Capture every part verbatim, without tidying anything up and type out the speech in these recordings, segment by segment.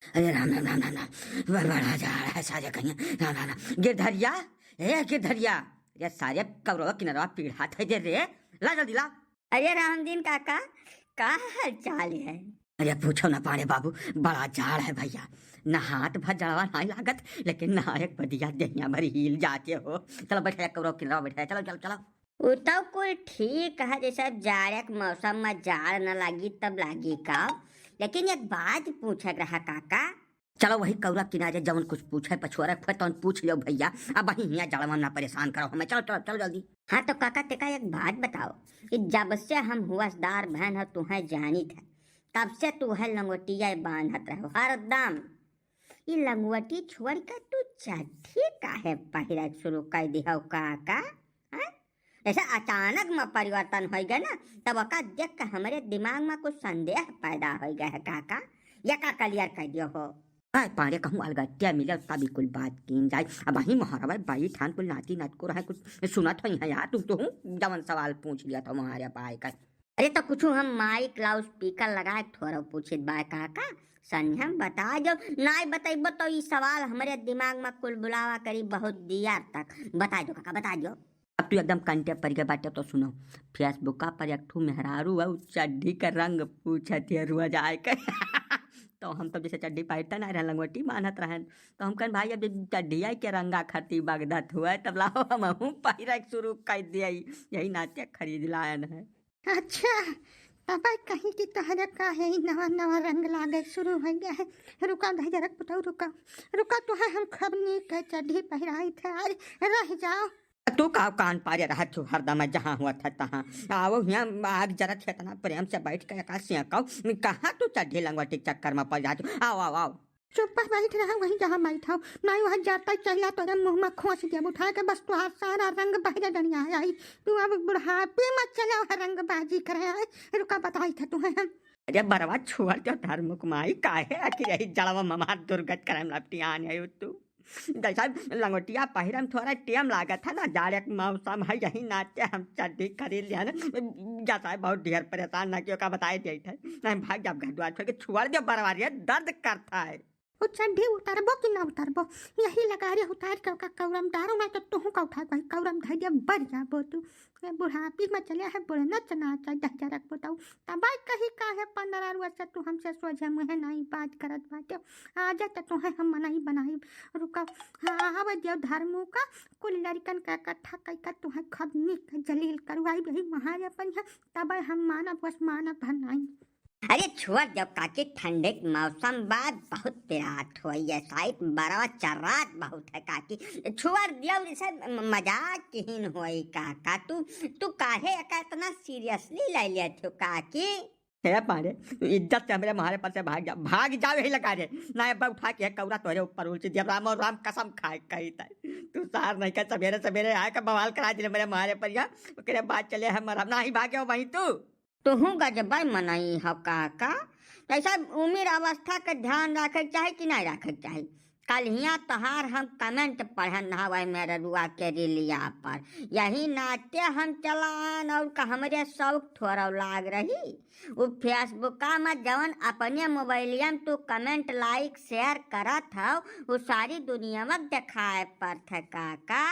अरे राम, राम, राम, राम, राम। ब-, बड़ा जाड़ है सारे कहिया। राम, राम, राम। गिरधरिया, ए गिरधरिया, ये सारे कौरवा किनरवा पीढ़ा थे दे रे। ला जल्दी ला। अरे रामदीन काका, का हाल चाल है? अरे पूछो ना पाड़े बाबू, बड़ा जाड़ है भैया। ना हाथ भर जड़वा नाई लागत, लेकिन ना एक बदिया देहिया भर हिल जाते हो। चलो बैठे, कौरवा किनरवा बैठे, चलो, चलो, चलो। उ तो कुल ठीक है, जैसे जाड़े के मौसम में जाड़ न लागी तब लागी का। लेकिन एक बात पूछे के रहा काका। चलो वही कौरा किनारे जवन कुछ पूछे पछुआरे फे तवन पूछ लो भैया। अब वही हियाँ जड़वा ना परेशान करो हमें। चलो, चलो, चलो जल्दी। हाँ तो काका, तेका एक बात बताओ कि जब से हम हुआसदार भैन हो तुहें जानित है, तब से तू है लंगोटिया बांधत रहो हरदम। ई लंगोटी छोड़ के तू चड्ढी काहे पहिरे शुरू कर दिहो काका? हैं? जैसे अचानक में परिवर्तन हो गए ना, तब ओका देख के हमरे दिमाग में कुछ संदेह पैदा हो गए है काका। ये का clear कर दियो हो? आय पाड़े कहूँ अलगत्या मिले तब ई कुल बात कीन जाए। अब वहीं मोहरवा बाई ठान कुल नाती नात को रहे कुछ सुनत होई है यार, तू तो हूँ जवन सवाल पूछ लिया था मोहरे पाए का। अरे तो कुछ हम माइक लाउड स्पीकर लगा के थोड़ा पूछित बा काका, संझम बता दो, नाई बतैबो तो ई सवाल हमरे दिमाग में कुल बुलावा करी बहुत दियर तक। बता दो काका, बता दो। अब तू एकदम कंटे पर के बाटे तो सुनो, Facebook पर एक ठू मेहरारू है, उ चड्ढी का रंग पूछत है रोज आए के। तो हम तो जैसे चड्ढी पहिरते ना रहन, लंगोटी बांधत रहन, तो हम कहन भाई अब चड्ढिया के रंगा खरती बगदत हुआ है, तब लाओ हम हूँ पहिरे के शुरू कर दिया, यही नाते खरीद लायन है। अच्छा, तब कहीं कि तोहरे काहे ई नवा नवा रंग लागे शुरू हो गया है। रुका धजरक पुतौ, रुका, रुका, तोहे हम खबनी के चड्ढी पहिराई थे, आज रह जाओ। तू का कान पारे रहत हो हरदम, जहाँ हुआ था तहाँ। आओ हियाँ आग जरत है, इतना प्रेम से बैठ के एका सेंको। कहाँ तू चड्ढी लंगोटी के चक्कर में पड़ जात हो? आओ, आओ, आओ। चुप बैठ रहा वहीं जहाँ बैठ हो, नहीं वह जाता चला तोरे मुँह में खोस देब उठा के, बस तोहार सारा रंग बहरे डनिया आई। तू अब बुढ़ापे में चले वह रंगबाजी करे आई। रुका बताई था तुहे हम। अरे बरवा छोड़ दो धर्मुक माई, काहे आखिर यही जड़वा में हमार दुर्गत करम लपटियान है तू। जैसा लंगोटिया पहिरम थोड़ा टेम लागत है ना, जाड़े के मौसम है, यही नाते हम चड्ढी खरीद लिया ना। जैसा है बहुत ढेर परेशान ना क्यों का बताए देत है, नहीं भाग जाब घर द्वार छोड़ के, छोड़ दे बरवा रे, दर्द करता है। उ चड्ढी उतारबो कि ना उतारबो? यही लगा रे उतार के ओका कौरम डारो ना तो तुहू का उठा के कौरम धइ दे बढ़िया बो तू। ए बुढ़ापी में चले है बुढ़ना चना चाहे दहजरक बताऊ। तबाई कही काहे पंद्रह रुआ से तू हमसे सोझे मुँहे नहीं बात करत बाटे। आजा त तुहे हम मनाई बनाई। रुका, हाँ, आवे दियो धर्मू का, कुल लड़कन का इकट्ठा कई का तुहे खबनी का जलील करवाई बही महारे अपन है, तबे हम मानब, बस मानब भर नहीं। अरे छोड़ दो काकी, ठंडे के मौसम बा, बहुत पिरात होई है, साइत बरवा चर्रात बहुत है काकी, छोड़ दियो, जैसे म-, मजाक किहिन होई काका, तू, तू काहे एका इतना seriously ले लेत हो काकी? हे पाड़े, तू इज्जत से हमरे मारे पर से भाग जा, भाग जाओ यही लगा रे, ना अब उठा के कौरा तोहरे ऊपर उलची दिया, राम और राम कसम खाए कही तय, तू सार नहीं का सवेरे सवेरे आए का बवाल करा दिले मेरे मारे पर यहाँ, ओकरे बाद चले हम मरब, ना ही भागे हो वहीं तू। तुहूँ गजबै मनई हो काका। जैसे उमिर अवस्था के ध्यान रखे के चाही कि नहीं रखे के चाही? कल हियाँ तोहार हम comment पढ़न हवै मेरे रुआ के रीलिया पर, यही नाते हम चलान और का हमरे शौक थोड़ा लाग रही। उ Facebook में जवन अपने मोबाइलिया में तू comment, like, share करत हौ, उ सारी दुनिया में देखाए पड़त है काका।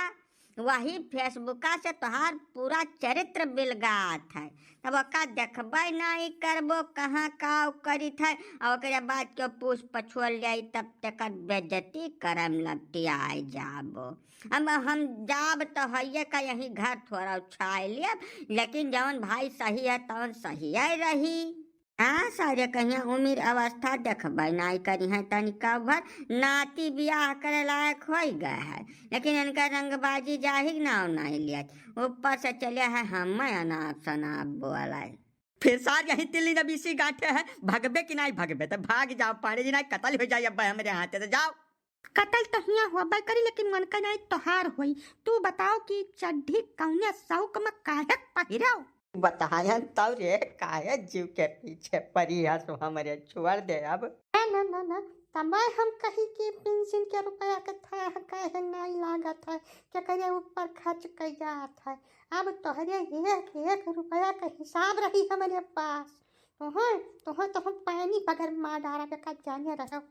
वही Facebook से तोहार पूरा चरित्र बिलगात है। तब ओका देखबै नाई करबो, कहाँ का उ करित है, और ओकरे बाद के पूछ पछोल जाई, तब तेकर बेइज्जती करम लपटियाए जाबो। अब हम जाब तो हइये का यही घर थोड़ा उछाए लेब, लेकिन जवन भाई सही है तवन सही है रही। हाँ सारे कहिया उमिर अवस्था देखबै नाई करी है, तनिका भर नाती बियाह करे लायक होई गए है, लेकिन इनका रंगबाजी जाहिर नाव नाई लियत, ऊपर से चले है हम अनाप शनाप बोले। फिर सार यही तिल्ली नबीसी गांठे है, भगबे कि नाई भगबे, तो भाग जाओ पाड़े जी, नाई कतल हो जाए अब हमरे हाथे, तो जाओ। कतल तो हियाँ होबे करी, लेकिन मन का नाई तोहार होई। तू बताओ कि चड्ढी कौने शौक में काहे पहिरो? बतायन तौ रे, काहे जीव के पीछे परी हस हमरे, छोड़ दे अब। ना, ना, ना, ना, तबै हम कही कि पेंशन के रुपया के थाह काहे नाई लागत है, केकरे ऊपर खर्च कई जात है। अब तोहरे एक एक रुपया के हिसाब रही हमरे पास। तोहर, तोहर, तोहर पानी बगैर मार डारा के का जाने रहो।